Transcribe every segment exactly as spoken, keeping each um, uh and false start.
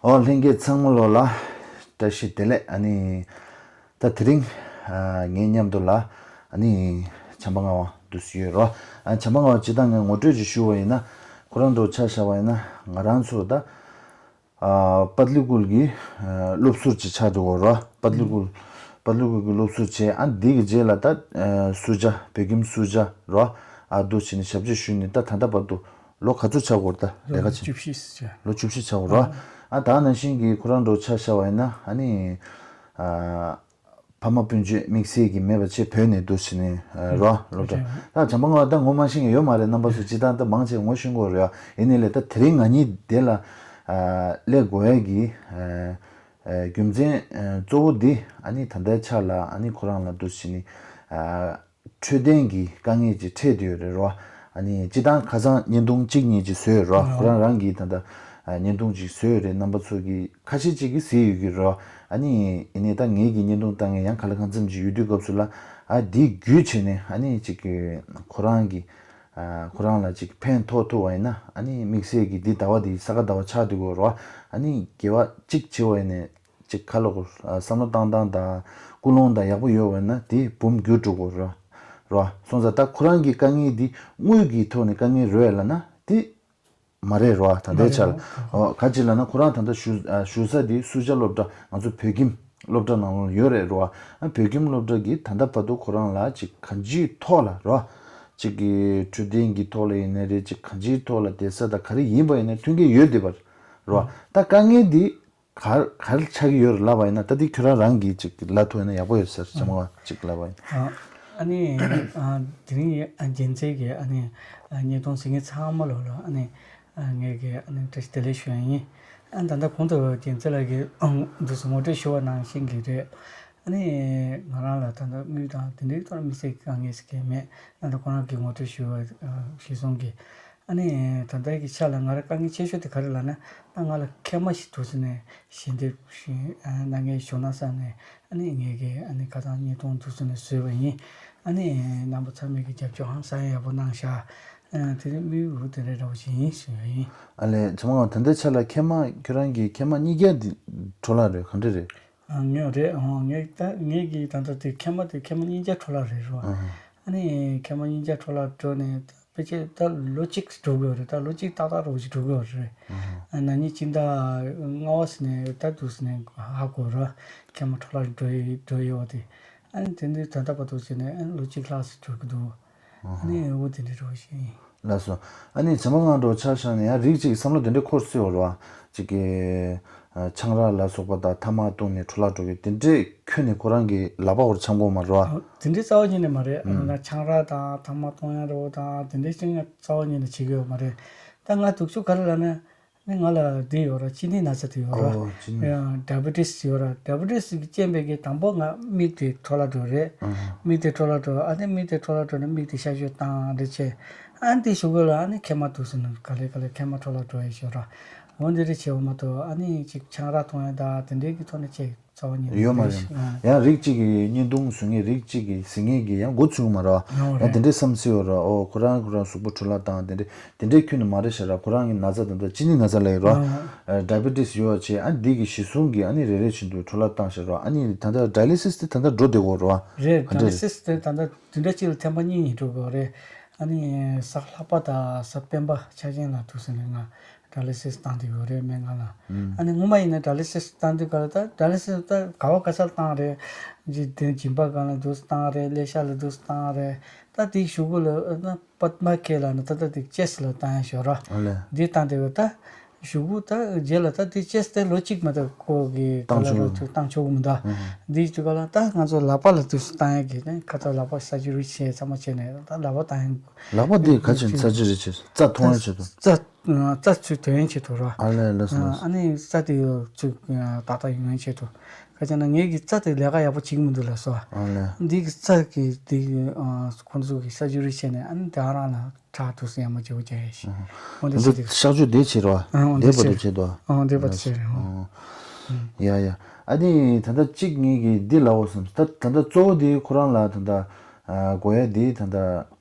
ཨོ་ལྷན་རྒྱས་ཚང་མ་ལོ་ལ་བཀྲ་ཤིས་བདེ་ལེགས། ཨ་ནི་ད་དེ་རིང་ཨ་ངའི་མཉམ་དུ་ལ་ཨ་ནི་བྱམས་པ་ལྔ་པ་འདུག་སེ་ཡོད་རོ། ཨ་བྱམས་པ་ལྔ་པ་སྤྱིར་བཏང་ངས་ངོ་སྤྲོད་ཅིག་ཞུ་བ་ཡིན་ན། ཁོ་རང་འདྲ་ཆ་བཞག་པ་ཡིན་ན་ང་རང་ཚོ་ད་ཨ་པད་གླི་ཁུལ་གྱི་ཨ་སློབ་ཟུར་ཅིག་ཆགས་འདུག་གོ་རོ། པད་གླི་ཁུལ་པད་གླི་ཁུལ་གྱི་སློབ་ཟུར་བྱས། ཨ་འདི་གི་རྗེས་ལ་ད་ཨ་སུ་ཇ་བོད་ཁྱིམ་སུ་ཇ་རོ། ཨ་འདུག་བྱས་ནས་ཞབས་ཕྱི་ཞུས་ནས་ད་ད་ལྟ་བར་དུ་ལོ་ག་ཚོད་ཆགས་ཡོད་རེད། ད་ལས་ལོ་ཀ་བཅུ་བཞི་ཟེར། ལོ་བཅུ་བཞི་ཆགས་ཡོད་རེད་བ། ཨ་ད་ནང་བཞིན་གྱི་ཁོ་རང་འདྲ་ཆ་བཞག་པ་ཡིན་ན་ཨ་ནི་ཨ་ཕ་མ་སྤུན་མཆེད་དམིགས་བསལ་གྱི་མེད་པ་བྱས་བོད་ནས་འདུག་བྱས་ནས་ཨ་རོ་སློབ་གྲྭ། ད་བྱམས་པ་ལྔ་པ་ད་ངོ་མ་ཤེས་མཁན་ཡོད་མ་རེད། རྣམ་པ་ཚོ་སྤྱིར་བཏང་ད་མང་ཆེ་ངོ་ཤེས་ཀྱི་ཡོད་རེད་བ། ཡིན་ནའི་ལས་ད་དེ་རིང་ང་གཉིས་འདི་ལ་ཨ་སླེབས་དགོས་ཡ་གི་ཨ་ཨ་རྒྱུ་མཚན་ཨ་གཙོ་བོ་འདི་ཨ་ནི་ད་ལྟའི་ཆ་ལ་ཨ་ནི་ཁོ་རང་ལ་འདུག་བྱས་ནས་ཨ། འཕྲོད་བསྟེན་གྱི་དཀའ་ངལ་ཅིག་འཕྲད་བསྡད་ཡོད་རེད་རོ། ཨ་ནི་སྤྱིར་བཏང་ཁ་སང་བརྙན་ཐུང་གཅིག་གཉིས་ཅིག་བཟོས་ཡོད་རོ། ཁོ་རང་རང་གིས་ད་ལྟ་ཨ་བརྙན་ཐུང་ཅིག་བཟོས་ཡོད་རེད། རྣམ་པ་ཚོ་གིས་ཁ་ཤས་ཅིག་གིས་གཟིགས་ཡོད་ཀྱི་རོ། ཨ་ནི་ཡིན་ནའི་ད་ངེད་ཀྱིས་བརྙན་ཐུང་བཏང་མཁན་ཡང་ག་ལ་གང་འཚམ་ཅིག་ཡོད་དུས་སྐབས་སུ་ལ་ཨ་འདི་བརྒྱུད་བྱས་ནས་ཨ་ནི་ཅིག་གི་ཁོ་རང་གི་ཨ་ཁོ་རང་ལ་ཅིག་ཕན་ཐོགས་ཐུབ་པ་ཡིན་ན། ཨ་ནི་དམིགས་བསལ་གྱི་འདི་ཟླ་བ་འདི་ས་ག་ཟླ་བ་ཆགས་བསྡད་ཡོད་རོ། ཨ་ནི་དགེ་བ་གཅིག་བྱས་པ་ཡིན་ནའི། ཅིག་ཁ་ལོ་བསམ་བློ་བཏང་སྟངས་དང་ཀུན་སློང་དང་ཡག་པོ་ཡོད་པ་ན་དེ་འབུམ་འགྱུར་འགྲོ་གི་རེད་རོ། སོང་ཙང་ད་ཁོ་རང་གི་དཀའ་ངལ་འདི་དངུལ་གྱི་ཐོག་ནས་དཀའ་ངལ་རེད་ལབ་ན་དེ་མ་རེད་རོ། ད་ལྟའི་ཆ་ལ་ཨོ་ག་ཅི་ལབ་ན་ཁོ་རང་ད་ལྟ་བཞུགས་བཞུགས་ས་དེ་སུ་ཇ་སློབ་གྲྭ་ང་ཚོ་བོད་ཁྱིམ་སློབ་གྲྭ་ནང་ལ་ཡོད་རེད་རོ། ཨ་བོད་ཁྱིམ་སློབ་གྲྭ་གིས་ད་ལྟ་བར་དུ་ཁོ་རང་ལ་ཅིག་གང་ཅིའི་ཐོག་ལ་རོ། ཅིག་གི་འཕྲོད་བསྟེན་གྱི་ཐོག་ལ་ཡིན་ནའི་རེད། ཅིག་གང་ཅིའི་ཐོག་ལ་བསྡད་ས་དང་ག་རེ་ཡིན་པ་ཡིན་ན་མཐུན་རྐྱེན་ཡོད་བསྡད་པ་རོ། ད་དཀའ་ངལ་འདི་ག་ག་རེ་ཆགས་ཀྱི་ཡོད་རེད་ལབ་པ་ཡིན་ན། ད་འདི་ཁྱོད་རང་རང་གིས་ཅིག་ལབ་ཐུབ་ཡོད་ན་ཡག་པོ་ཡོད་ཟེར། བྱམས་པ་ཅིག་ལབ་པ་ཡིན། ཨ་ནི་ཨ་དེ་རིང་ཨ་རྒྱལ་མཚན་གྱི་ཨ་ནི་ཨ་བརྙན་ཐུང་གཟིགས་མཁན་ཚང་མ་ལོ་ལ་ཨ་ནི་ཨ་ངས་ཀྱི་ཨ་ནི་བཀྲ་ཤིས་བདེ་ལེགས་ཞུ་ཡ་ཡིན། ཨ་ད་ལྟ་གོང་དུ་རྒྱལ་མཚན་ལགས་ཀྱིས་ཨ་འདུག་སེ་ངོ་སྤྲོད་ཞུ་བ་ནང་བཞིན་གྱི་རེད། ཨ་ནི་ང་རང་ལ་ད་ལྟ་དངུལ་དང་དེ་འདྲའི་ཐོག་ལ་དམིགས་བསལ་དཀའ་ངལ་ཞིག་གང་མེད། ཨ་ད་ཁོ་རང་གིས་ངོ་སྤྲོད་ཞུ་བ་ཨ་ཞུས་སོང་གི་ཨ་ནི་ད་ལྟའི་གི་ཆ་ལ་ང་རང་དཀའ་ངལ་ཆེ་ཤོས་དེ་ག་རེ་ལབ་ན། ཨ་ང་ལ་མཁལ་མ་ཞིག་འདུག་ཟེར་ནས་ཞལ་འདེབས་ཞུ་ཨ་གནང་མཁན་བྱུང་ན་བསམ་ནས། ཨ་ནི་ངས་ཀྱི་ཨ་ནི་ཁ་སང་བརྙན་ཐུང་འདུག་ཟེར་ནས་བཟོས་པ་ཡིན། ཨ་ནི་རྣམ་པ་ཚང་མས་ཀྱི་རྒྱབ་སྐྱོར་ཧང་སང་ཡག་པོ་གནང་ཤག་ཨ་དེ་རིང་དམིགས་ཡུལ་དེ་འདྲ་འདྲ་བོ་ཞིག་ཡིན་ཞུ་ཡ་ཡིན། ཨ་ལས་བྱམས་པ་ལགས། ད་ལྟའི་ཆ་ལ་མཁལ་མ་ཁྱོད་རང་གི་མཁལ་མ་གཉིས་ཀ་འདི་འཕྲོ་བརླག་རེད་ག་འདྲ་རེད། ཨ་ངས་རེད། ཨ་ངས་ད་ངས་ཀྱི་ད་ལྟ་དེ་མཁལ་མ་དེ་མཁལ་མ་གཉིས་ཀ་འཕྲོ་བརླག་རེད་རོ། ཨ་ནི་མཁལ་མ་གཉིས་ཀ་འཕྲོ་བརླག་འགྲོ་ནས་ད་ཕལ་ཆེར་ད་ལོ་གཅིག་འགྲོ་གི་ཡོད་རེད། ད་ལོ་གཅིག་ཏག་ཏག་འགྲོ་གི་འགྲོ་གི་ཡོད་རེད། ཨ་ན་ནིང་སྤྱི་ཟླ་ལྔ་པ་ཟེར་ནས་ད་འདུག་ཟེར་ནས་ཧ་གོ་རོ། མཁལ་མ་འཕྲོ་བརླག་འགྲོ་ཡི་འགྲོ་ཡོད་དེ། ཨ་ནི་དེ་འདྲའི་ད་ལྟ་བར་དུ་བྱས་ནས་ཨ་ནི་ལོ་གཅིག་ལྷག་ཙམ་འགྲོ་གི་འདུག་ཨ་ནི་འོ་དེ་འདྲའི་འགྲོ་བཞིན་ཡིན། ལགས་སོ། ཨ་ནི་བྱམས་པ་ལགས་འདྲ་བོ་ཆ་བཞག་ན་ཡང་རིགས་གཅིག་བསམ་བློ་དེ་འདྲ་འཁོར་སྲིད་པ་རེད་བ། གཅིག་གི་ཨ་ཆང་རག་ལ་སོགས་པ་དང་ཐ་མག་བཏུངས་ནས་འཕྲོ་བརླག་འགྲོ་གི་དེ་འདྲས་ཁྱོན་ནས་ཁོ་རང་གི་ལག་པ་བར་འཆང་གོ་མ་རེད་བ། ཨ་དེ་འདྲའི་རྩ་བ་ཉིད་ནས་མ་རེད། ཨ་ན་ཆང་རག་དང་ཐ་མག་བཏུང་ཡ་འདྲ་བོ་དང་དེ་འདྲའི་རྐྱང་རྐྱང་རྩ་བ་ཉིད་ནས་བྱེད་ཀྱི་ཡོད་མ་རེད། ད་ང་སྡུག་ཅག་ག་རེ་ལབ་ན། ནི་ང་ལ་འདི་ཡོད་ར། གཅིན་སྙི་ན་ཚ་དེ་ཡོད་ར། ཨོ་གཅིན་སྙི། ཡང་ཌའི་བི་ཊི་སི་ཡོད་ར། ཌའི་བི་ཊི་སི་གི་རྐྱེན་པས་ཀྱི་དང་པོ་ང་མིག་དེ་འཕྲོ་བརླག་འགྲོ་རེད། ཨ་མིག་དེ་འཕྲོ་བརླག་འགྲོ། ཨ་ནི་མིག་དེ་འཕྲོ་བརླག་འགྲོ་ནས་མིག་དེ་གཤག་བཅོས་བཏང་རེ་བྱས། ཨ་ནི་དེ་གཞུག་གུ་ལ་ཨ་ནི་མཁལ་མ་འདུག་ཟེར་ནས་ག་ལེ་ག་ལེ་མཁལ་མ་འཕྲོ་བརླག་འགྲོ་ཡི་ཤོད་ར། འོ་འདི་རེ་བྱས་པ་མ་གཏོགས་ཨ་ནི་ཅིག་ཆང་རག་འཐུང་ཡ་ད་དེ་འདྲའི་གི་ཐོག་ནས་ཅིག་རྩ་བ་ཉིད་ནས་ཡོད་མ་རེད། ཨ། ཡང་རིགས་གཅིག་གི་བརྙན་ཐུང་བཟོ་མཁན་རིགས་གཅིག་གི་གཟིགས་མཁན་གྱིས་ཡང་མགོ་ཚོས་མ་རེད་བ། ཡང་དེ་འདྲའི་བསམ་སྲིད་ཡོད་ར། ཨོ་ཁོ་རང་ཁོ་རང་གཟུགས་པོ་འཕྲོ་བརླག་བཏང་དེ་འདྲའི་དེ་འདྲའི་ཁྱོན་ནས་མ་རེད་ཤག་ར། ཁོ་རང་གི་ན་ཚ་དེ་འདྲ་གཅིན་སྙི་ན་ཚ་ལབ་ཡོད་ར། ཨ། ཌའི་བི་ཊི་སི་ཡོད་བྱས་ཨ་འདི་གི་གཞི་བཟུང་གིས་ཨ་ནི་རེ་རེ་བཞིན་དུ་འཕྲོ་བརླག་བཏང་ཤག་ར། ཨ་ནི་ད་ལྟ་ཌ་ཡ་ལི་སིས་དེ་ད་ལྟ་འགྲོ་བསྡད་ཡོད་ར། རེད། ག་འདྲ་ཌ་ཡ་ལི་སིས་དེ་ད་ལྟ་བདུན་ཕྲག་གཅིག་ལ་ཐེངས་མ་གཉིས་གཉིས་འགྲོ་དགོས་རེད། ཨ་ནི་གཟའ་ལྷག་པ་དང་གཟའ་སྤེན་པ་ཆ་ཅན་ལ་འདུག་ཟེར་ནས་ང་ཌ་ཡ་ལི་སིས་བཏང་བསྡད་ཡོད་རེད་སྨན་ཁང་ལ། ཨ་ནི་སྔོན་མ་ཡིན་ན་ཌ་ཡ་ལི་སིས་བཏང་དུས་ག་ལ་ད་ཌ་ཡ་ལི་སིས་ད་ག་བ་ག་ས་ལ་བཏང་རེད། འཇིག་རྟེན་སྦྱིན་པ་སྒང་ལ་འདུག་སེ་བཏང་རེད། ཀླད་ཤག་ལ་འདུག་སེ་བཏང་རེད། ད་དེའི་གཞུག་གུ་ལ་ཨ་ན་པད་མ་ཁེ་ལ་ནི་ད་ལྟ་དེ་ཅེ་སི་ལ་བཏང་ཡ་ཞོ་ར། ཨ་ལས། འདི་བཏང་དེ་ག་ད་གཞུག་གུ་ད་རྗེས་ལ་ད་དེ་ཅེ་སི་དེ་ལོ་གཅིག་མ་གཏོགས་ཁོ་གི་ག་བཏང་ལ་ཆོག་རོ་ཚུར་བཏང་ཆོག་གི་མི་འདུག་ཨ་ཧ། འདིའི་དུས་ག་ལ་ད་ང་ཚོ་ལག་པ་ལ་འདུག་སེ་བཏང་ཡ་གི་ནི་ཁ་ཚ་ལག་པ་སར་ཇི་རི་བྱས་ཚང་མ་བྱས་ནས་ད་ལག་པ་བཏང་ཡ། ལག་པ་དེ་ག་ཅིག་སར་ཇི་རི་བྱས་རྩ་མཐོང་ཡ་ཆེད་དུ། རྩ་རྩ་ཚུར་ཐོན་ཡ་ཆེད་དུ་ར། ཨ་ལས་ལགས་སོ་ལགས་སོ། ཨ་ནི་རྩ་དེ་ཚུར་ཏག་ཏག་ཡོང་ཡ་ཆེད་དུ། ག་ཅི་ན་ངེད་ཀྱི་རྩ་དེ་ལས་ཀ་ཡག་པོ་བྱེད་ཀྱི་མི་འདུག་ལགས་སོ། ཨ་ལས། འདི་གི་རྩ་གི་འདི་ཁོང་ཚོ་གི་སར་ཇི་རི་བྱས་ནས་ཨ་ནི་དེ་ག་རང་ལ་ཁྲག་འདུག་སེ་ཡང་མ་བྱེད་པ་བྱས་ཡ་ཞིག་འོ་འདི་ཚོ་དེ་གཤག་བཅོས་དེ་བྱེད་རོགས། ཨ་འོ་འདི་འདི་བར་དུ་བྱེད་རོགས། ཨ་འོ་འདི་བར་དུ་བྱེད་རོགས། ཡ་ཡ། ཨ་ནི་ད་ལྟ་གཅིག་ངེད་ཀྱི་འདི་ལབ་འོ་བསམ། ད་ད་ལྟ་གཙོ་བོ་དེ་ཁོ་རང་ལ་ད་ལྟ་དགོས་ཡ་དེ་ད་ལྟ་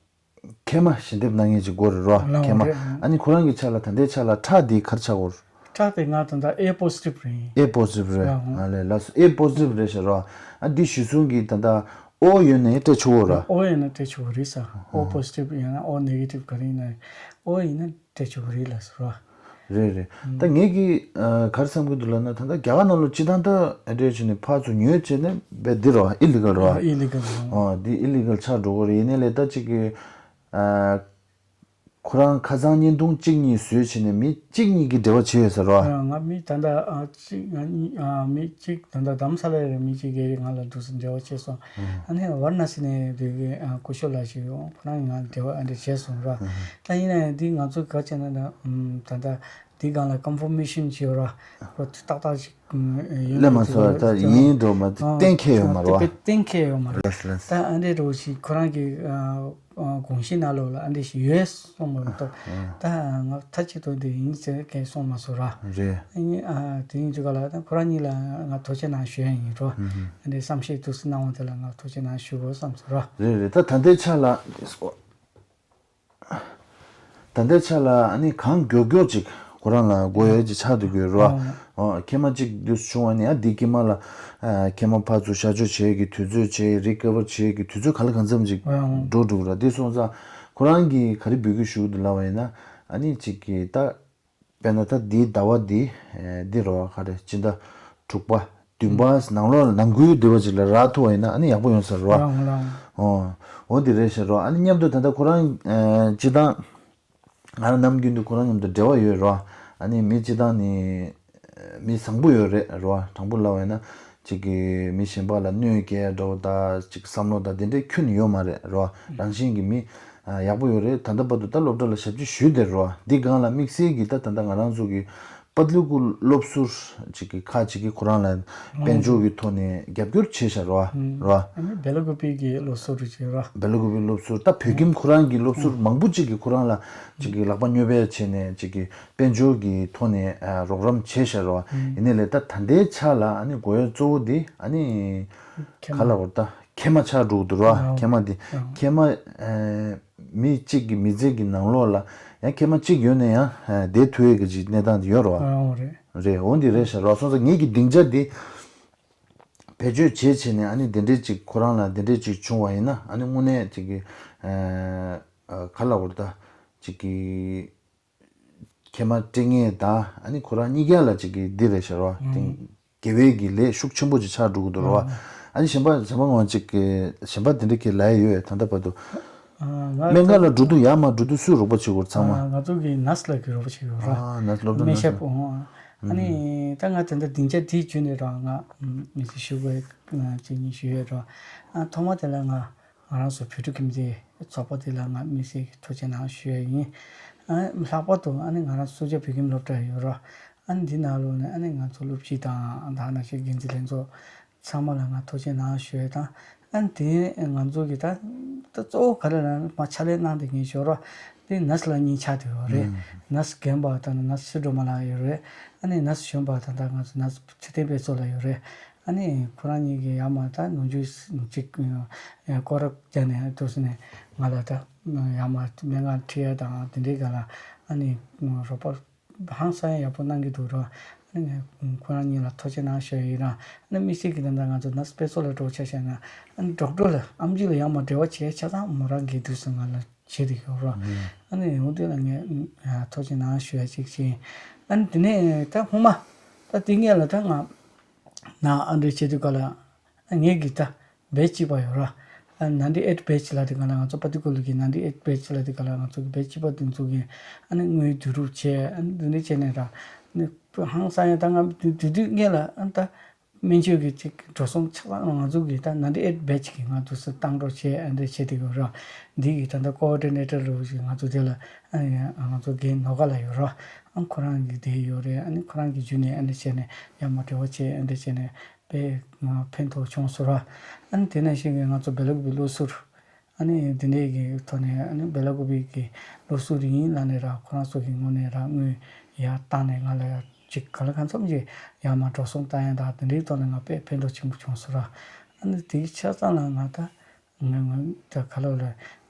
མཁལ་མ་ཞལ་འདེབས་གནང་མཁན་ཅིག་དགོས་རེད་རོ། ལགས་མཁལ་མ། རེད། ཨ་ནི་ཁོ་རང་གི་ཆ་ལ་ད་ལྟའི་ཆ་ལ་ཁྲག་འདི་ག་རེ་ཆགས་ཡོད་རེད། ཁྲག་དེ་ང་ད་ལྟ་A positive རེད། A positive རེད། ཨ་ལས་ལགས་སོ། A positive རེད་ཤག་ར། ཨ་འདི་གཞི་བཟུང་གི་ད་ལྟ་O ཡོད་ནའི་སྤྲད་ཆོག་གོ་ར། O ཡོད་ན་སྤྲད་ཆོག་གི་རེད་ས། O positive ཡང་ན་O negative ག་རེ་ཡིན་ན་O ཡིན་ན་སྤྲད་ཆོག་གི་རེད་ལགས་སོ་ར། རེད་རེད། ད་ངས་ཀྱི་ག་རེ་བསམ་གྱི་འདུག་ལབ་ན། ད་ལྟ་རྒྱ་གར་ནང་ལ་སྤྱི་བཏང་ད་འདྲས་བྱས་ནས་ཕར་ཚུར་ཉོས་བྱས་ནས་བས་འདི་ར་illegal ར། illegal ར། འོ་འདི་illegal ཆགས་འགྲོ་གི་རེད། ཡིན་ནའི་ལས་ད་ཅིག་གི་ཁོ་རང་ཁ་སང་བརྙན་ཐུང་གཅིག་གཉིས་བཟོས་བྱས་ནས་མི་གཅིག་གཉིས་ཀྱིས་འབྲེལ་བ་བྱས་ཡོད་ཟེར་རོ། ང་མི་ད་ལྟ་ཨ་གཅིག་ང་གཉིས་ཨ་མི་གཅིག་ད་ལྟ་རྡ་རམ་ས་ལ་ཡོད་རེད། མི་གཅིག་གིས་ང་ལ་འདུག་སེ་འབྲེལ་བ་བྱས་སོང་། ཨ་ནི་ཝར་ན་སི་ནས་འདུག་གི་ཨ་སྐུ་ཞབས་ལགས་ཤིག་ཡོང་། ཁོ་རང་གིས་ང་འབྲེལ་བ་ཨ་འདྲ་བྱས་སོང་ར། ད་ཡིན་ན་ཡང་འདི་ང་ཚོ་ག་བྱས་ན་ད་ད་ལྟ་འདི་སྒང་ལ་ཀོན་ཕོར་མེ་ཤན་བྱས་ར། ཁོ་ཏག་ཏག་ཅིག་ཡིན་ལས་མ་ཚོར་ད་ཡིན་འགྲོ་མ་གཏན་འཁེལ་ཡོད་མ་རེད་བ། གཏན་འཁེལ་ཡོད་མ་རེད། ལགས་ལགས། ད་ཨ་འདྲས་འགྲོ་ཞིག་ཁོ་རང་གི་ཨ་ཨ་དགོངས་གཞི་ནང་ལོགས་ལ་ཨ་འདྲས་ཞིག་ཡོད་གསུངས་པ་མ་གཏོགས། ད་ང་མཐའ་གཅིག་ཏུ་འདི་ཡིན་ཟེར་མཁན་གསུངས་མ་སོང་ར། རེད། ཨ་ནི་ཨ་དེ་ཡིན་དུས་ག་ལ་ད་ཁོ་རང་གཉིས་ལ་ང་ཐུགས་རྗེ་གནང་ཞུ་ཡ་ཡིན་རོ། ཨ་འདྲས་བསམ་ཤེས་ཐུགས་སུ་གནང་བ་དེ་ལ་ང་ཐུགས་རྗེ་གནང་ཞུ་དགོས་བསམ་སོང་ར། རེད་རེད། ད་ད་ལྟའི་ཆ་ལ། ད་ལྟའི་ཆ་ལ་ཨ་ནི་གང་མགྱོགས་མགྱོགས་ཅིག་ཁོ་རང་ལ་དགོས་ཡས་ཅིག་ཆགས་འདུག་གི་རོ། ཨོ། ཨོ་མཁལ་མ་གཅིག་དུས་སུ་བྱུང་བ་ནི་ཨ་འདི་དཀྱིལ་མ་ལ་ཨ་མཁལ་མ་ཕར་ཚུར་གཤག་བཅོས་བྱེད་ཀྱི་དུས་ཚོད་བྱེད། རི་ཀ་བར་བྱེད་ཀྱི་དུས་ཚོད་ག་ལ་གང་འཚམ་ཅིག་ཨོ་འགྲོ་འགྲོ་གི་ར། འདི་སོང་ཙང་ཁོ་རང་གིས་ག་རེ་འབོད་སྐུལ་ཞུ་གི་འདུག་ལབ་པ་ཡིན་ན། ཨ་ནི་ཅིག་གི་ད། དཔེར་ན་ད་འདིའི་ཟླ་བ་འདི་ཨེ་འདི་རོ་ག་རེ་སྤྱི་ཟླ་དྲུག་པ་བདུན་པ་ནང་ལོགས་ལ་ནང་ཁུལ་འདི་བ་ཅིག་ལ་རག་ཐུབ་པ་ཡིན་ན་ཨ་ནི་ཡག་པོ་ཡོང་ས་རེད་བ། རང་རང་། ཨོ། འོ་འདི་རེད་ཤག་རོ། ཨ་ནི་མཉམ་དུ་ད་ལྟ་ཁོ་རང་ཨེ་སྤྱི་བཏང་ང་རང་ནམ་རྒྱུན་དུ་ཁོ་རང་མཉམ་དུ་འབྲེལ་བ་ཡོད་རེད་བ། ཨ་ནི་མི་སྤྱི་བཏང་ནི་མི་བཟང་པོ་ཡོད་རེད་རེད་བ། དྲང་པོ་ལབ་པ་ཡིན་ན་ཅིག་གི་མི་གཞན་པ་ལ་གནོད་སྐྱེལ་འགྲོ་ད་ཅིག་བསམ་བློ་ད་དེ་འདྲའི་ཁྱོན་ནས་ཡོད་མ་རེད་རེད་བ། རང་བཞིན་གྱི་མི་ཡག་པོ་ཡོད་རེད། ད་ལྟ་བར་དུ་ད་སློབ་གྲྭ་ལ་ཞབས་ཕྱི་ཞུས་བསྡད་རེད་བ། འདི་སྒང་ལ་དམིགས་བསལ་གྱི་ད་ད་ལྟ་ང་རང་ཚོ་གི་པ་ཏི་ལི་ཀུ་སློབ་ཟུར་ཅིག་གི་ཁག་ཅིག་གིས་ཁོ་རང་ལ་དཔལ་འབྱོར་གྱི་ཐོག་ནས་རྒྱབ་སྐྱོར་བྱས་བཞག་རེད་བ། རེད་བ། ཨ་ནི་སྦེ་ལ་ཀུ་པི་གི་སློབ་ཟུར་རེད་བྱས་རེད་བ། སྦེ་ལ་ཀུ་པི་སློབ་ཟུར་ད་བོད་ཁྱིམ་ཁོ་རང་གི་སློབ་ཟུར་མང་པོ་ཅིག་གིས་ཁོ་རང་ལ་ཅིག་གི་ལག་པ་སྙོབ་པ་བྱས་ནས་ཅིག་གི་དཔལ་འབྱོར་གྱི་ཐོག་ནས་ཨ་རོགས་རམ་བྱས་བཞག་རེད་བ། ཡིན་ནའི་ལས་ད་ད་ལྟའི་ཆ་ལ་ཨ་ནི་དགོས་ཡ་གཙོ་བོ་འདི་ཨ་ནི་ག་ལ་བར་ད་མཁལ་མ་ཆགས་འགྲོ་གི་འདུག་རེད་བ། མཁལ་མ་འདི་མཁལ་མ་ཨ་མི་གཅིག་གི་མི་ཚེ་གི་ནང་ལོགས་ལ་ཡང་མཁལ་མ་གཅིག་ཡོད་ན་ཡང་བསྡད་ཐུབ་ཡས་ཀྱི་ཅིག་གནས་སྟངས་དེ་ཡོད་རེད་བ། རེད། འོ་འདི་རེད་ཤག་རེད་བ། སོང་ཙང་ངེད་ཀྱི་སྡིངས་ཆ་འདི་བེད་སྤྱོད་བྱས་བྱས་ནས་ཨ་ནི་འདི་འདྲས་ཅིག་ཁོ་རང་ལ་འདི་འདྲས་ཅིག་བྱུང་བ་ཡིན་ན་ཨ་ནི་དངོས་གནས་ཅིག་གི་ག་ལ་བར་ད་ཅིག་གི་མཁལ་མ་སྤྲད་མཁན་དང་ཨ་ནི་ཁོ་རང་གཉིས་ཀ་ལ་ཅིག་གི་འདི་རེད་ཤག་རེད་བ། དེ་དགེ་བའི་གི་ལས་ཤུགས་ཆེན་པོ་ཅིག་ཆགས་འགྲོ་གི་འདུག་རེད་བ། ཨ་ནི་གཞན་པ་གཞན་པ་ངོ་ཅིག་གི་གཞན་པ་དེ་འདྲ་གི་ལབ་ཡ་ཡོད། ད་ལྟ་བར་དུ་ང་སྨན་ཁང་ལ་འགྲོ་དུས་ཡར་མར་འགྲོ་དུས་སུས་རོགས་པ་བྱེད་དགོས་ཚང་མ། ང་ཚོ་གི་ནར་སི་ལགས་ཀྱིས་རོགས་པ་བྱེད་དགོས་ར། ཨ་ནར་སི་སློབ་གྲྭ་སྨན་ནར་སི་ཞབས་འོང་། ཨ་ནི་ད་ང་ད་ལྟ་སྡིངས་ཆ་དེའི་བརྒྱུད་ནས་ར་ང་མི་ཚེ་ཞུ་དགོས་ཅིག་གཉིས་ཞུ་ཡོད་ར། ཐོག་མ་དེ་ལ་ང་ང་རང་ཚོ་བོད་ཕྲུག་ཁྱིམ་སྡེའི་ཚོགས་པ་དེ་ལ་ང་དམིགས་བསལ་གྱི་ཐུགས་རྗེ་གནང་ཞུ་ཡ་ཡིན། ཨ་ལྷག་པར་དུ་ཨ་ནི་ང་རང་སུ་ཇཱ་བོད་ཁྱིམ་སློབ་གྲྭ་ཡོད་ར། ཨ་ནི་འདི་ནང་ལོགས་ནས་ཨ་ནི་ང་ཚོ་སློབ་སྤྱི་དང་དེ་ནང་བཞིན་འགན་འཛིན་ལྷན་ཚོགས་ཚང་མ་ལ་ང་ཐུགས་རྗེ་གནང་ཞུ་ཡ་དང་། ཨ་ནི་དེ་ང་ཚོ་གི་ད་ད་གཙོ་བོ་ག་རེ་ལབ་ན་མ་ཕྱག་ལས་གནང་བསྡད་མཁན་ཞོར་ར་དེ་ནར་སི་ལགས་གཉིས་ཆགས་བསྡད་ཡོད་རེད། ནར་སི་རྒན་པ་དང་ནར་སི་སི་སྒྲོལ་མ་ལགས་ཡོད་རེད། ཨ་ནི་ནར་སི་གཞོན་པ་དང་ད་ང་ཚོ་ནར་སི་ཚེ་བརྟན་དཔལ་འཚོ་ལགས་ཡོད་རེད། ཨ་ནི་ཁོ་རང་གཉིས་ཀྱིས་ཡར་མར་ད་ནམ་རྒྱུན་ཅིག་སྐོར་ར་རྒྱག་ནས་འདུག་སེ་ནས་ང་ལ་ད་ཡར་མར་སྨན་ཁང་ཁྲིད་ཡ་དང་དེ་འདྲའི་སྒང་ལ་ཨ་ནི་རོགས་པ་ཧང་སང་ཡག་པོ་གནང་གི་འདུག་ར། ཨ་ནི་ཁོ་རང་གཉིས་ལ་ཐུགས་རྗེ་གནང་ཞུ་ཡ་ཡིན་ར། ཨ་ནི་དམིགས་བསལ་གྱི་ད་ལྟ་ང་ཚོ་ནར་སི་དཔལ་འཚོ་ལགས་འདྲ་བོ་ཆ་བཞག་ན་ཨ་ནི་ཌོག་ཊར་ལ་ཨེམ་ཆི་ལ་ཡར་མར་འབྲེལ་བ་བྱས་ཆ་ཚང་མོ་རང་གིས་འདུག་སེ་ང་ལ་བྱེད་དེ་ཡོད་ར། ཨ་ནི་འོ་དེ་ལ་ངས་ཐུགས་རྗེ་གནང་ཞུ་ཡ་ཅིག་བྱས། ཨ་ནི་དེ་ནས་ད་སྔོན་མ་ད་དེ་སྔོན་ལ་ད་ང་ན་ཨ་འདྲ་བྱེད་དུས་ག་ལ་ངེད་ཀྱི་ད་བེ་ཆི་གཅིག་པ་ཡོད་ར། ཨ་ནའིན་ཊི་ཨེཊ་བེ་ཆི་ལ་དེ་ག་ལ་ང་ཚོ་པ་ཏི་ཀུ་ལི་གི་ནའིན་ཊི་ཨེཊ་བེ་ཆི་ལ་དེ་ག་ལ་ང་ཚོ་གི་བེ་ཆི་པ་དེ་ཚོ་གི་ཨ་ནི་དངུལ་བསྡུ་རུབ་བྱས། ཨ་ནི་དེ་འདྲ་བྱས་ནས་ར་ནི་ཧང་སང་ཡ་ད་ང་དུས་དུས་དུས་སྔོན་ལ་ཨ་ནི་ད་སྨན་བཅོས་ཀྱི་ཅིག་འགྲོ་སོང་ཆ་ཚང་ང་ཚོ་གི་ད་ནའིན་ཊི་ཨེཊ་བེ་ཆི་གི་ང་ཚོ་སུ་བཏང་འགྲོ་བྱས་ཨ་འདྲ་བྱས་དེ་ཡོད་ར། འདི་གི་ད་ལྟ་ཀོ་ཨོར་ཌི་ནེ་ཊར་རུ་ཞིག་ང་ཚོ་དེ་ལ་ཨ་ནི་ང་ཚོ་རྒན་ནོར་དཀར་ལགས་ཡོད་ར། ཨ་ཁོ་རང་གི་དེ་ཡོད་རེད། ཨ་ནི་ཁོ་རང་གི་བརྒྱུད་ནས་ཨ་འདྲ་བྱས་ནས་ཡར་མར་འབྲེལ་བ་བྱས་ཨ་འདྲ་བྱས་ནས། དཔེ་ཕན་ཐོགས་བྱུང་སོང་ར། ཨ་ནི་དེ་ནང་བཞིན་གྱི་ང་ཚོ་སྦེ་ལ་ཀུ་པི་སློབ་ཟུར་ཨ་ནི་འདི་འདྲའི་གི་ཐོག་ནས་ཨ་ནི་སྦེ་ལ་ཀུ་པི་གི་སློབ་ཟུར་ཡིན་ལབ་ནས་ར་ཁོ་རང་ཚོ་གི་ངོས་ནས་ར་དངུལ་ཡར་བཏང་ནས་ང་ལ་ཡ་ཅིག་ག་ལ་གང་འཚམ་ཅིག་ཡར་མར་འགྲོ་སོང་བཏང་ཡ་དང་དེ་འདྲའི་ཐོག་ནས་ང་དཔེ་ཕན་ཐོགས་ཆེན་པོ་བྱུང་སོང་ར། ཨ་ནི་དེའི་ཆ་ཚང་ལ་ང་ད་ང་ང་ད་ག་ལ་ལ་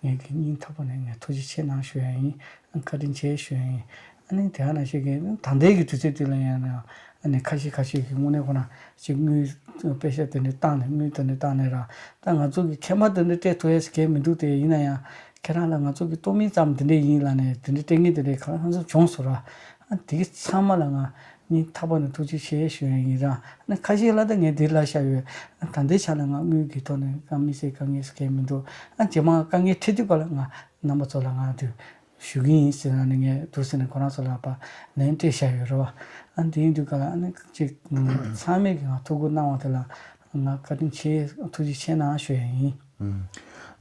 ངས་ཀྱི་སྙིང་ཐག་པ་ནས་ངས་ཐུགས་རྗེ་ཆེ་གནང་ཞུ་ཡ་ཡིན། ཨ་བཀའ་དྲིན་ཆེ་ཞུ་ཡ་ཡིན། ཨ་ནི་དེ་ག་ནང་བཞིན་གྱི་ད་ལྟའི་གི་དུས་ཚོད་དེ་ལ་ཡང་ན་ཨ་ནི་ཁ་ཤས་ཁ་ཤས་ཀྱི་དངོས་གནས་ཁོ་ན་ཅིག་དངུལ་པེ་ཤ་དེ་འདྲ་བཏང་ནས་དངུལ་དེ་འདྲ་བཏང་ནས་ར་ད་ང་ཚོ་གི་ཁལ་མ་དེ་འདྲ་སྤྲད་ཐུབ་ཡས་གལ་མི་འདུག་དེ་ཡིན་ན་ཡང་ཁྱེད་རང་ལ་ང་ཚོ་གི་གཏོར་མིན་ཙམ་དེ་འདྲ་ཡིན་ལབ་ནས་དེ་འདྲ་སྤྲད་མཁན་དེ་འདྲ་གང་ལ་གང་འཚམ་བྱུང་སོང་ར། ཨ་དེ་གི་ཚང་མ་ལ་ང་སྙིང་ཐག་པ་ནས་ཐུགས་རྗེ་ཆེ་ཞུ་ཡ་ཡིན་ར། ཨ་ནི་ཁ་ཤས་ལ་ད་ངས་འདི་ལབ་བཞག་ཡོད། ཨ་ད་ལྟའི་ཆ་ལ་ང་དངུལ་གྱི་ཐོག་ནས་ཀ་མི་སེ་དཀའ་ངལ་གལ་མི་འདུག་ཨ་རྗེས་མ་དཀའ་ངལ་འཕྲད་དུས་ག་ལ་ང་རྣམ་པ་ཚོ་ལ་ང་དུ་ཞུ་གི་ཡིན་ཟེར་ན་ནི་ངས་འདུག་ཟེར་ནས་ཁོ་རང་ཚོ་ལ་ཕར་ལན་སྤྲད་བཞག་ཡོད་རེད་བ། ཨ་འདི་ཡིན་དུས་ག་ལ་ཨ་ནི་ཅིག་ཚང་མས་ཀྱི་ང་ཐུགས་ཁུར་གནང་བ་དེ་ལ་ང་བཀའ་དྲིན་ཆེ་ཐུགས་རྗེ་ཆེ་གནང་ཞུ་ཡ་ཡིན། ཨུམ།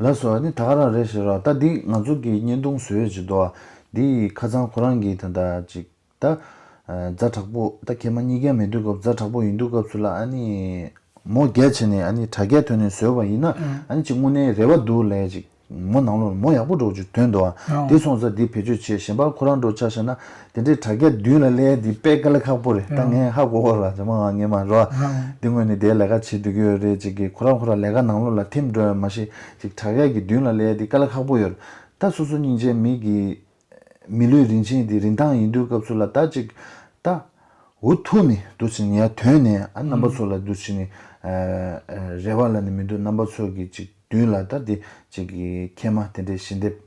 ལགས་སོ། ཨ་ནི་ད་ག་རང་རེད་ཞེས་རོགས། ད་འདི་ང་ཚོ་གི་བརྙན་ཐུང་བཟོས་ཡོད་ཅིག་འདུག་ཨ། འདི་ཁ་སང་ཁོ་རང་གིས་ད་ལྟ་ཅིག་ད་ཛ་དྲག་པོ་ད་ཁྱེད་མ་གཉིས་ཀ་མེད་དུས་སྐབས་ཛ་དྲག་པོ་ཡིན་དུས་སྐབས་སུ་ལ་ཨ་ནི་མོ་རྒྱ་ཆེ་ནས་ཨ་ནི་དྲ་རྒྱའི་ཐོག་ནས་བཟོས་པ་ཡིན་ན་ཨ་ནི་ཅིག་དངོས་གནས་རེ་བ་འདུག་ལས་ཅིག་མོ་ནང་ལོགས་མོ་ཡག་པོ་འགྲོ་ཅིག་དོན་འདུག་ཨ། དེ་སོང་ཙང་འདི་བེད་སྤྱོད་བྱེད། གཞན་པ་ཁོ་རང་འགྲོ་ཆ་བཞག་ན་དེ་འདྲའི་དྲ་རྒྱ་མདུན་ལ་སླེབས་ཡ་འདི་དཔེ་དཀའ་ལས་ཁག་པོ་རེད། ད་ངས་ཧ་གོ་བ་ར་ཇ་མ་ང་ངས་མ་རོ། འདི་ངོས་ནས་དེ་ལས་ཀ་བྱེད་སྡོད་ཀྱི་ཡོད་རེད། ཅིག་གི་ཁོ་རང་ཁོ་རང་ལས་ཀ་ནང་ལོགས་ལ་ཐིམ་འགྲོ་ཡ་མ་ཤེས། ཅིག་དྲ་རྒྱ་གི་མདུན་ལ་སླེབས་ཡ་འདི་དཀའ་ལས་ཁག་པོ་ཡོད་རེད། ད་སོ་སོ་སྙིང་རྗེ་མི་གི་མི་ལུས་རིན་ཆེན་འདི་རིན་ཐང་ཡིན་དུས་སྐབས་སུ་ལ་ད་ཅིག་ད་འུ་ཐུག་ནས་འདུག་ཕྱིན་ཡ་དོན་ནས་ཨ་རྣམ་པ་ཚོ་ལ་འདུག་ཕྱིན་ནས་རེ་བ་ལ་ནི་མི་འདུག་རྣམ་པ་ཚོ་གི་ཅིག་མདུན་ལ་ད་འདི་ཅིག་གི་ཁྱེད་མ་དེ་འདྲའི་ཞལ་འདེབས་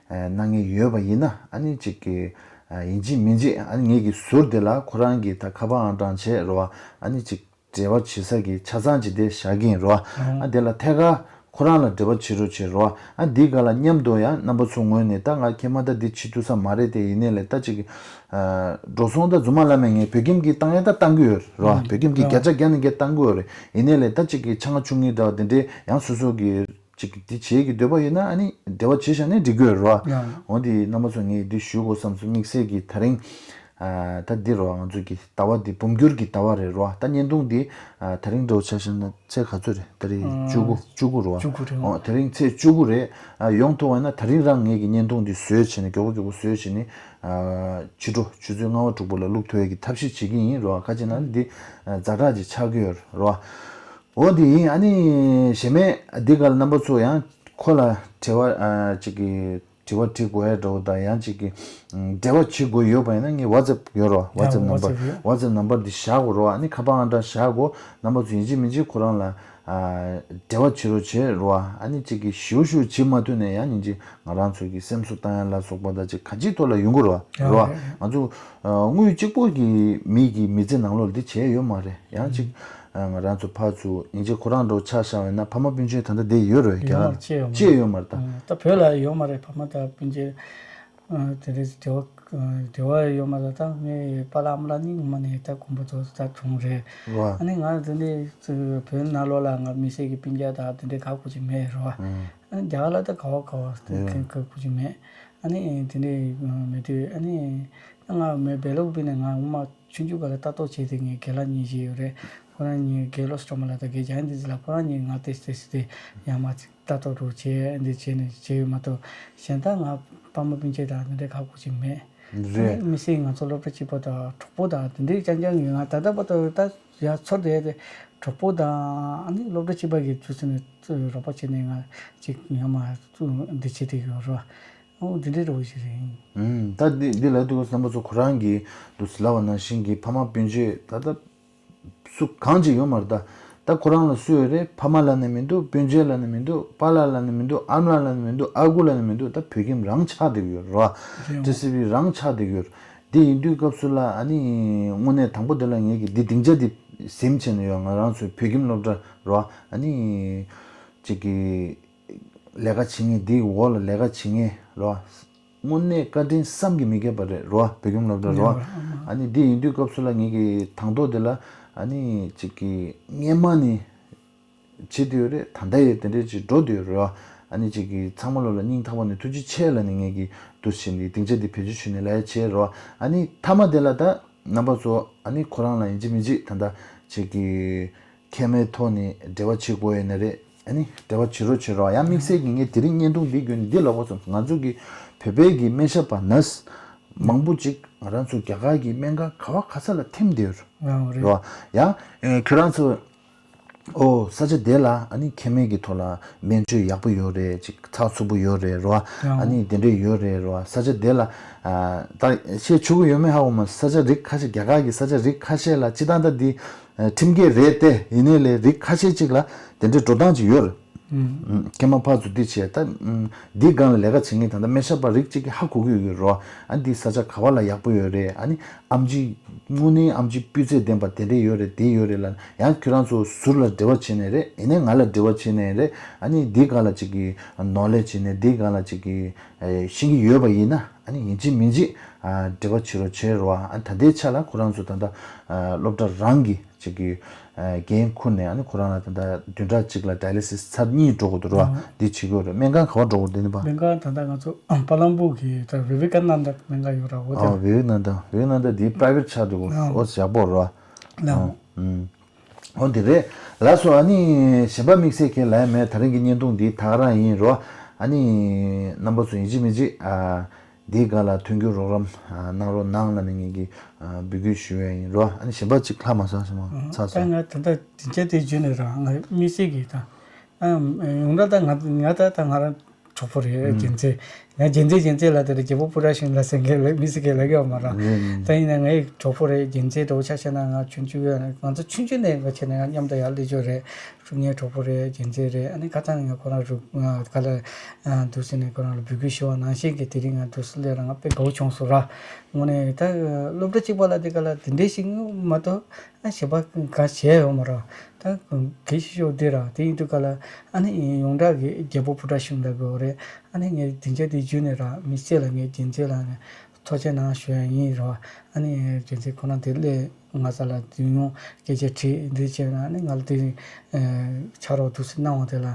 གནང་མཁན་ཡོད་པ་ཡིན་ན་ཨ་ནི་ཅིག་གི་ཡིན་གཅིག་མིན་གཅིག་ཨ་ནི་ངེད་ཀྱི་ཟུར་དེ་ལ་ཁོ་རང་གི་ད་ཁ་པར་ཨང་གྲངས་བྱས་རོ། ཨ་ནི་ཅིག་འབྲེལ་བ་བྱེད་ས་གི་ཆ་ཚང་ཅིག་དེ་བཞག་གིན་རོ། ཨ་དེ་ལ་ཐད་ཀར་ཁོ་རང་ལ་འབྲེལ་བ་བྱེད་རོགས་བྱེད་རོ། ཨ་འདི་ག་ལ་མཉམ་དུ་ཡང་རྣམ་པ་ཚོ་ངོས་ནས་ད་ང་ཁྱེད་མ་ད་འདི་བྱེད་ཐུབ་ས་མ་རེད་དེ་ཡིན་ནའི་ལས་ད་ཅིག་འགྲོ་སོང་ད་རྫུན་མ་ལབ་མེད། ངས་བོད་ཁྱིམ་གྱི་བཏང་ཡ་ད་བཏང་གི་ཡོད་རོ། བོད་ཁྱིམ་གྱི་བརྒྱ་ཆ་བརྒྱ་ནས་བརྒྱ་བཏང་གི་ཡོད་རེད། ཡིན་ནའི་ལས་ད་ཅིག་གི་ཆང་ཆུང་ངུའི་འདྲ་བ་དེ་འདྲའི་ཡང་སོ་སོ་གི་ཅིག་འདི་བྱེད་ཀྱི་འདོད་པ་ཡོད་ན་ཨ་ནི་འབྲེལ་བ་བྱེད་བཞག་ནས་འགྲིག་གི་ཡོད་རེད་བ། འོ་འདི་རྣམ་པ་ཚོ་ངས་འདི་ཞུ་དགོས་བསམ་སོང་། དམིགས་བསལ་གྱི་ད་རིང་ད་འདི་རེད་བ། ང་ཚོ་གི་ཟླ་བ་འདི་འབུམ་འགྱུར་གྱི་ཟླ་བ་རེད་རེད་བ། ད་བརྙན་ཐུང་འདི་ད་རིང་འདྲ་བོ་ཆ་བཞག་ན་ཚེས་ག་ཚོད་རེད། ད་རིང་བཅུ་དགུ་བཅུ་དགུ་རེད་བ། བཅུ་དགུ་རེད། འོ་ད་རིང་ཚེས་བཅུ་དགུ་རེད། ཡོང་ཐུབ་པ་ན་ད་རིང་རང་ངས་ཀྱི་བརྙན་ཐུང་འདི་བཟོས་བྱས་ནས་མགྱོགས་པོ་མགྱོགས་པོ་བཟོས་བྱས་ནས་ཕྱི་དྲོ་ཆུ་ཚོད་ལྔ་པ་དྲུག་པ་ལ་བླུག་ཐུབ་ཡས་ཀྱི་ཐབས་ཤེས་བྱེད་ཀྱི་ཡིན་རེད་བ། ཁ་ཅིག་ན་འདི་ཛ་དྲག་ཅིག་ཆགས་ཀྱི་ཡོད་རེད་བ། འོ་དེ་ཡིན། ཨ་ནི་གཞན་མའི་འདི་ག་ལ་རྣམ་པ་ཚོ་ཡང་ཁོ་ལ་དྲི་བ་ཨ་ཅིག་གི་དྲི་བ་དྲི་དགོས་ཡ་འདྲ་བོ་དང་ཡང་ཅིག་གི་འབྲེལ་བ་བྱེད་དགོས་ཡོད་པ་ཡིན་ན་ངའི་ཝ་ཙེབ་ཡོད་རོ། ཝ་ཙེབ་ནམ་བར་ཝ་ཙེབ་ནམ་བར་འདི་བཞག་དགོས་རོ། ཨ་ནི་ཁ་པར་ཨང་གྲངས་བཞག་དགོས། རྣམ་པ་ཚོ་ཡིན་གཅིག་མིན་གཅིག་ཁོ་རང་ལ་ཨ་འབྲེལ་བ་བྱེད་རོགས་བྱེད་རོ། ཨ་ནི་ཅིག་གི་ཞིའུ་ཞིའུ་བྱེད་མ་ཐུབ་ནས་ཡང་ཡིན་གཅིག་ང་རང་ཚོ་གི་སེམས་གསོ་བཏང་ཡ་ལ་སོགས་པ་དང་ཅིག་ག་ཅིག་ཐོག་ལ་ཡོང་གི་རོ། རོ། ང་ཚོ་དངུལ་གཅིག་པོ་གི་མི་གི་མི་ཚེ་ནང་ལོགས་འདི་བྱས་ཡོད་མ་རེད། ཡང་ཅིག་ང་རང་ཚོ་ཕར་ཚུར་ཡིན་གཅིག་ཁོ་རང་འདྲ་བོ་ཆ་བཞག་པ་ཡིན་ན་ཕ་མ་སྤུན་མཆེད་ད་ལྟ་བསྡད་ཡོད་རེད། རྒྱ་ཡོད་མ་རེད། ཅི་ཡོད་མ་རེད། ད་བོད་ལ་ཡོད་མ་རེད། ཕ་མ་དང་སྤུན་མཆེད་དེ་འདྲའི་འབྲེལ་བ་འབྲེལ་བ་ཡོད་མ་རེད། ད་ངའི་པཱ་ལགས་ཨ་མ་ལགས་གཉིས་ངོ་མ་ནས་ད་དགོངས་པ་རྫོགས་ད་བྱུང་རེད། ཨ་ནི་ང་དེ་འདྲའི་བོད་ནང་ལོགས་ལ་ང་མི་སེར་གྱི་སྤུན་ཀྱག་དང་དེ་འདྲའི་ག་གོ་ཅིག་མེད་རེད་བ། ཨ་ནི་རྒྱ་གར་ལ་ད་ག་བ་ག་བ་དེ་ག་གོ་ཅིག་མེད། ཨ་ནི་དེ་འདྲའི་མེད་དུས་ཨ་ནི་ད་ང་མེད་བེ་ལོག་པི་ནས་ང་ངོ་མ། ཆུང་ཆུང་སྒང་ལ་ལྟ་རྟོག་བྱས་ཏེ་ངའི་རྒན་ལགས་གཉིས་ཤིག་ཡོད་རེད། ཁོ་རང་གཉིས་དགེ་སློབ་སྒྲོལ་མ་ལགས་དང་དགེ་རྒན་འདི་ཚོ་ལ་ཁོ་རང་གཉིས་ང་ཏོག་ཙམ་ཏོག་ཙམ་དེ་ཡར་མར་ལྟ་རྟོག་འདྲ་བྱས་འདི་བྱས་ནས་བྱས་ཡོད་མ་གཏོགས་གཞན་དག་ང་ཕ་མ་སྤུན་མཆེད་དང་འདི་འདྲའི་ཁག་པོ་ཅིག་མེད། རེད། དམིགས་བསལ་ང་ཚོ་སློབ་གྲྭ་གཅིག་པ་དང་གྲོགས་པོ་དང་དེ་འདྲའི་རྐྱང་རྐྱང་གིས་ང་ད་ལྟ་བར་དུ་ད་ཡར་ཚུར་བསྡད་དེ་གྲོགས་པོ་དང་ཨ་ནི་སློབ་གྲྭ་གཅིག་པ་གི་དུས་ཚོད་ནས་རོགས་པ་བྱས་ནས་ང་ཅིག་ཡར་མར་འདི་བྱས་བསྡད་ཡོད་རེད། ཨོ་འདི་འདྲའི་འདྲ་བོ་ཞིག་རེད། ཨུམ། ད་འདི་འདི་ལབ་དུས་རྣམ་པ་ཚོ་ཁོ་རང་གིས་འདུག་ཟེར་ལབ་པ་ནང་བཞིན་གྱི་ཕ་མ་སྤུན་མཆེད་ད་ལྟ་སུ་གང་ཅིག་ཡོད་མ་རེད། ད་ད་ཁོ་རང་ལ་སུ་ཡོད་རེད། ཕ་མ་ལབ་ནས་མི་འདུག་སྤུན་མཆེད་ལབ་ནས་མི་འདུག་པཱ་ལགས་ལབ་ནས་མི་འདུག་ཨ་མ་ལགས་ལབ་ནས་མི་འདུག་ཨ་ཁུ་ལབ་ནས་མི་འདུག་ད་བོད་ཁྱིམ་རང་ཆགས་བསྡད་ཀྱི་ཡོད་རེད་བ། རེད། ཏི་སི་བི་རང་ཆགས་བསྡད་ཀྱི་ཡོད་རེད། འདི་ཡིན་དུས་སྐབས་སུ་ལ་ཨ་ནི་དངོས་གནས་དང་པོ་དེ་ལ་ངེད་ཀྱི་འདི་སྡིངས་ཆ་འདི་ཟིན་བྱས་ནས་ཡོད། ང་རང་ཚོའི་བོད་ཁྱིམ་སློབ་གྲྭ་རེད་བ། ཨ་ནི་ཅིག་གི་ལས་ཀ་བྱེད་མཁན་འདིའི་འོག་ལ་ལས་ཀ་བྱེད་མཁན་རེད་བ། དངོས་གནས་བཀའ་དྲིན་བསམ་གྱིས་མི་ཁྱབ་པ་རེད་རེད་བ། བོད་ཁྱིམ་སློབ་གྲྭ་རེད་བ། ཨ་ནི་འདི་ཡིན་དུས་སྐབས་སུ་ལ་ངེད་ཀྱི་དང་ཐོག་དེ་ལ་ཨ་ནི་ཅིག་གི་སྔན་མ་ནས་བྱེད་དུ་ཡོད་རེད། ད་ལྟ་ཡང་དེ་འདྲས་ཅིག་འགྲོ་དུ་ཡོད་རེད་བ། ཨ་ནི་ཅིག་གི་ཚང་མ་ལོ་ལ་སྙིང་ཐག་པ་ནས་ཐུགས་རྗེ་ཆེ་ལབ་ནས་ངེད་ཀྱི་འདུ་བྱེད་འདི་སྡིངས་ཆ་འདི་བེད་སྤྱོད་བྱས་ནས་ལས་བྱས་རེད་བ། ཨ་ནི་མཐའ་མ་དེ་ལ་ད་རྣམ་པ་ཚོ་ཨ་ནི་ཁོ་རང་ལ་ཡིན་གཅིག་མིན་གཅིག་ད་ལྟ་ཅིག་གི་མཁལ་མའི་ཐོག་ནས་འབྲེལ་བ་བྱེད་དགོས་ཡོད་ན་རེད། ཨ་ནི་འབྲེལ་བ་བྱེད་རོགས་བྱེད་རོགས། ཡང་དམིགས་བསལ་གྱི་ངས་དེ་རིང་བརྙན་ཐུང་འདི་བརྒྱུད་ནས་འདི་ལབ་དགོས་སོང་། ང་ཚོ་གི་བོད་པའི་གི་སྨན་ཞབས་པ་ནར་སི་མང་པོ་ཅིག་ང་རང་ཚོ་རྒྱ་གར་གྱི་སྨན་ཁང་ག་བ་ག་ས་ལ་འཐིམ་བསྡད་ཡོད་རེད་བ། ཡང་ཁྱོད་རང་ཚོ་ ཨོ་ས་ཆ་དེ་ལ་ཨ་ནི་ཁེ་མེད་ཀྱི་ཐོག་ལ་སྨན་བཅོས་ཡག་པོ་ཡོད་རེད། ཅིག་ཚགས་ཚུད་པོ་ཡོད་རེད་རོ། ཨ་ནི་དེ་འདྲས་ཡོད་རེད་རོ། ས་ཆ་དེ་ལ་ཨ་ད་བཤད་ཆོག་གི་ཡོད་མེད་ཧ་གོ་མ། ས་ཆ་རིགས་ཁ་ཤས་རྒྱ་གར་གྱི་ས་ཆ་རིགས་ཁ་ཤས་ལ་སྤྱིར་བཏང་ད་འདི་ཁྲིམས་འགལ་རེད་དེ། ཡིན་ནའི་ལས་རིགས་ཁ་ཤས་ཅིག་ལ་དེ་འདྲས་འགྲོ་སྟངས་ཅིག་ཡོད་རེད། ཁྱེད་མ་ཕར་ཚུར་འདི་བྱས་ད། འདི་སྒང་ལ་ལས་ཀ་བྱེད་མཁན་ད་ལྟ་སྨན་ཞབས་པ་རིགས་གཅིག་གིས་ཧ་གོ་གི་ཡོད་རོ། ཨ་འདི་ས་ཆ་ག་བ་ལ་ཡག་པོ་ཡོད་རེད། ཨ་ནི་ཨེམ་ཆི་དངོས་གནས་ཨེམ་ཆི་སྤུས་ཚད་ལྡན་པ་དེ་འདྲས་ཡོད་རེད། དེ་ཡོད་རེད་ལ། ཡང་ཁྱོད་རང་ཚོ་ཟུར་ལ་འབྲེལ་བ་བྱས་ནའི་རེད། ཡིན་ནའི་ང་ལ་འབྲེལ་བ་བྱས་ནའི་རེད། ཨ་ནི་འདི་སྒང་ལ་ཅིག་གི་ནོ་ལེ་ཇི་ནས་འདི་སྒང་ལ་ཅིག་གི་ཤེས་ཀྱི་ཡོད་པ་ཡིན་ན། ཨ་ནི་ཡིན་གཅིག་མིན་གཅིག་འབྲེལ་བ་བྱེད་རོགས་བྱེད་རོགས། ཨ་ད་ལྟའི་ཆ་ལ་ཁོ་རང་ཚོ་ད་ལྟ་སློབ་གྲྭ་རང་གི་ཅིག་གི་འགན་འཁུར་ནས། ཨ་ནི་ཁོ་རང་ལ་ད་ལྟ་བདུན་ཕྲག་གཅིག་ལ་ཌའི་ལི་སིས་ཚར་གཉིས་འགྲོ་དགོས་འདུག་རོ། འདི་བྱེད་དགོས་རེད། སྨན་ཁང་ག་པར་འགྲོ་དགོས་འདི་ནི་པ། སྨན་ཁང་ད་ལྟ་ང་ཚོ་པ་ལམ་པུར་གི་ད་བི་ཝེ་ཀ་ནན་ད་སྨན་ཁང་ཡོད་ར། འོ་དེ། ཨ་བི་ཝེ་ཀ་ནན་ད། བི་ཝེ་ཀ་ནན་ད་འདི་པ་རའི་ཝེ་ཊི་ཆགས་འདུག་ཨོ་ཡག་པོ་རོ། ཨ་ཨུམ། འོ་འདི་རེད། ལགས་སོ། ཨ་ནི་གཞན་པ་དམིགས་བསལ་གང་ཡང་ལབ་ཡ་མེད། ད་རིང་གི་བརྙན་ཐུང་འདི་ད་ག་རང་ཡིན་རོ། ཨ་ནི་རྣམ་པ་ཚོ་ཡིན་གཅིག་མིན་གཅིག་ཨ་འདིའི་སྒང་ལ་མཐུན་འགྱུར་རོགས་རམ་ཨ་གནང་རོགས་གནང་ལབ་ནས་ངེད་ཀྱིས་ཨ་འབོད་སྐུལ་ཞུ་ཡ་ཡིན་རོ། ཨ་ནི་གཞན་པ་གཅིག་ལྷག་མ་སོང་ཞེས་མ་ཚར་ད་སོང་། ང་ད་ལྟ་དེ་འཆར་དེ་བརྗོད་ནས་ར་ང་དམིགས་བསལ་གྱི་ད་ཨ་ཡོང་འདྲ་ད་ང་ང་ད་ད་ང་རང་གྲོགས་པོ་རེད། རྒྱལ་མཚན། ང་རྒྱལ་མཚན་རྒྱལ་མཚན་ལབ་དེ་རེད། རྒྱལ་པོ་པུ་ར་ཤིང་ལ་ཟེར་མཁན་ལ་མི་ཟེར་མཁན་ལབ་ཀྱི་ཡོད་མ་རེད། ད་ཡིན་ན་ངའི་གྲོགས་པོ་རེད། རྒྱལ་མཚན་འདྲ་བོ་ཆ་བཞག་ན་ང་ཆུང་ཆུང་ང་ཚོ་ཆུང་ཆུང་ནས་ང་བྱས་ན་ང་མཉམ་དུ་ཡར་སླེབས་ཆོག་རེད། ངའི་གྲོགས་པོ་རེད། རྒྱལ་མཚན་རེད། ཨ་ནི་ཁ་སང་ང་ཁོ་རང་རུ་ག་ལ་འདུག་ཟེར་ནས་ཁོ་རང་ལ་འབོད་སྐུལ་ཞུ་བ་ནང་བཞིན་གྱི་དེ་རིང་ང་འདུག་སེ་སླེབས་ར་ང་དཔེ་དགའ་བོ་བྱུང་སོང་ར། དངོས་གནས་ད་སློབ་གྲྭ་གཅིག་པ་ལ་དེ་ག་ལ་དེ་འདྲས་ཞིག་མ་གཏོགས། ཨ་གཞན་པ་ག་བྱས་ཡོད་མ་རེད། ད་གལ་ཆེ་ཤོས་འདི་ར། དེ་ཡིན་དུས་ག་ལ་ཨ་ནི་ཡོངས་གྲགས་ཀྱི་རྒྱལ་པོ་པུ་ཊ་ཤུན་ལབ་དགོས་རེད། ཨ་ནི་ངས་སྡིངས་ཆ་འདི་བརྒྱུད་ནས་ར་མི་སེར་ལ་ངས་རྒྱལ་མཚན་ལ་ནས་ཐུགས་རྗེ་གནང་ཞུ་ཡ་ཡིན་ར། ཨ་ནི་རྒྱལ་མཚན་ཁོ་རང་དེ་སླེབས་ང་ས་ལ་དུས་ཡོང་སྐད་ཆ་དྲིས་འདི་བྱས་ན། ཨ་ནི་ང་ལ་དེ་ཕྱག་རོགས་འདུག་སེ་གནང་བ་དེ་ལ་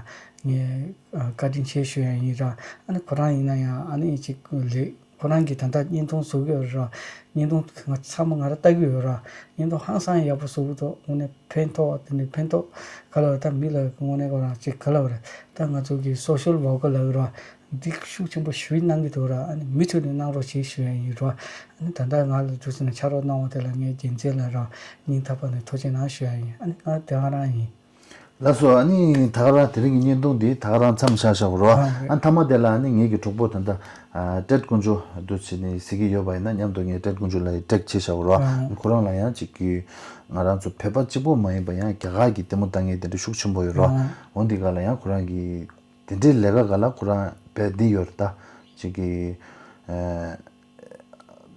ངས་བཀའ་དྲིན་ཆེ་ཞུ་ཡ་ཡིན་ར། ཨ་ནི་ཁོ་རང་ཡིན་ན་ཡང་ཨ་ནི་ཅིག་ལེགས། ཁོ་རང་གིས་ད་ལྟ་བརྙན་ཐུང་བཟོ་གི་ཡོད་རེད། བརྙན་ཐུང་ང་ཚང་མ་ང་རང་ལྟ་གི་ཡོད་རེད། བརྙན་ཐུང་ཧང་སང་ཡག་པོ་བཟོ་གི་འདུག་དངོས་གནས་ཕན་ཐོགས། དེ་ནས་ཕན་ཐོགས་ག་ལ་བ་ད་མི་ལ་དངོས་གནས་ཁོ་རང་ཅིག་ག་ལ་བ་རེད། ད་ང་ཚོ་གི་སོ་ཤལ་ཝར་ཀར་ལབ་ཀྱི་རེད། འདི་ཤུགས་ཆེན་པོ་ཞུ་གནང་གི་འདུག་ར། ཨ་ནི་མུ་མཐུད་ནས་གནང་རོགས་བྱེད་ཞུ་ཡ་ཡིན་ར། ཨ་ནི་ད་ལྟ་ང་ལ་འདུག་ཟེར་ནས་ཕྱག་རོགས་གནང་བ་དེ་ལ་ངས་རྒྱལ་མཚན་ལ་ར་སྙིང་ཐག་པ་ནས་ཐུགས་རྗེ་གནང་ཞུ་ཡ་ཡིན། ཨ་ནི་ང་དེ་ག་རང་ཡིན། ལགས་སོ། ཨ་ནི་ད་ག་རང་དེ་རིང་གི་བརྙན་ཐུང་འདི་ད་ག་རང་མཚམས་བཞག་བཞག་རོ། ཨ་ཨ་མཐའ་མ་དེ་ལ་ཨ་ནི་ངེད་ཀྱི་གྲོགས་པོ་ད་ལྟ་ཨ་ཀྲེད་དཀོན་མཆོག་འདུག་བྱས་ནས་གཟིགས་ཀྱི་ཡོད་པ་ཡིན་ན། མཉམ་དུ་ངས་ཀྲེད་དཀོན་མཆོག་ལ་ཀྲེག་བྱས་བཞག་རོ། ཨ་ཁོ་རང་ལ་ཡང་ཅིག་གི་ང་རང་ཚོ་བོད་པ་གཅིག་པོ་མ་ཡིན་པ་ཡང་རྒྱ་གར་གྱི་ལྟད་མོ་ལྟ་མཁན་དེ་འདྲ་ཤུགས་ཆེན་པོ་ཡོད་རོ། ཨ་འོ་འདི་ག་ལ་ཡང་ཁོ་རང་གི་དེ་འདྲའི་ལས་ཀ་ག་ལ་ཁོ་རང་བས་འདི་ཡོད་རེད། ད་ཅིག་གི་ཨ།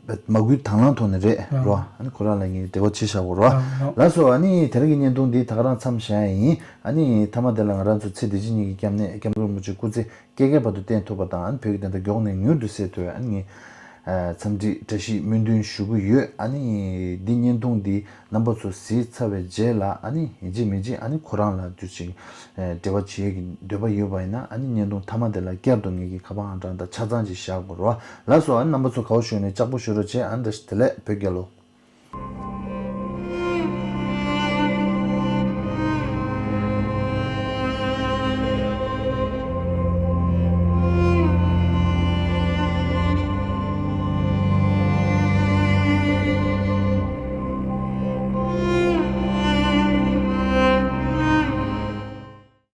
མ་བསྐུལ་དང་བླངས་ཐོག་ནས་རེད་རོ། ཨ་ནི་ཁོ་རང་ལ་ངས་འབྲེལ་བ་བྱེད་བཞག་གོ་རོ། ལགས་སོ། ཨ་ནི་དེ་རིང་གི་བརྙན་ཐུང་འདི་ད་ག་རང་མཚམས་བཞག་ཡ་ཡིན། ཨ་ནི་མཐའ་མ་དེ་ལ་ང་རང་ཚོ་ཚེ་འདི་ཕྱི་གཉིས་ཀྱི་སྐྱབས་གནས་སྐྱབས་མགོན་རིན་པོ་ཆེ་སྐུ་ཚེ་བསྐལ་བརྒྱའི་བར་དུ་བརྟན་ཐུབ་པ་དང་། ཨ་ནི་བོད་ཀྱི་བདེན་མཐའ་མགྱོགས་ནས་མྱུར་དུ་གསལ་ཐུབ། ཨ་ནི་ངས་འཚམས་འདྲི་བཀྲ་ཤིས་སྨོན་འདུན་ཞུ་གི་ཡོད། ཨ་ནི་འདི་བརྙན་ཐུང་འདི་རྣམ་པ་ཚོ་གཟིགས་ཚར་བའི་རྗེས་ལ། ཨ་ནི་ཡིན་གཅིག་མིན་གཅིག་ཨ་ནི་ཁོ་རང་ལ་དུས་ཅིག་འབྲེལ་བ་བྱེད་ཀྱི་འདོད་པ་ཡོད་པ་ཡིན་ན། ཨ་ནི་བརྙན་ཐུང་མཐའ་མ་དེ་ལ་བསྐྱར་དུ་ངེད་ཀྱིས་ཁ་པར་ཨང་གྲངས་དང་ཆ་ཚང་ཅིག་བཞག་དགོས་རེད་བ། ལགས་སོ། ཨ་ནི་རྣམ་པ་ཚོ་དགའ་བོ་བྱུང་ནས་ལྕགས་པོ་ཞུ་རོགས་བྱེད། ཨ་ནི་བཀྲ་ཤིས་བདེ་ལེགས། བོད་རྒྱལ་ལོ།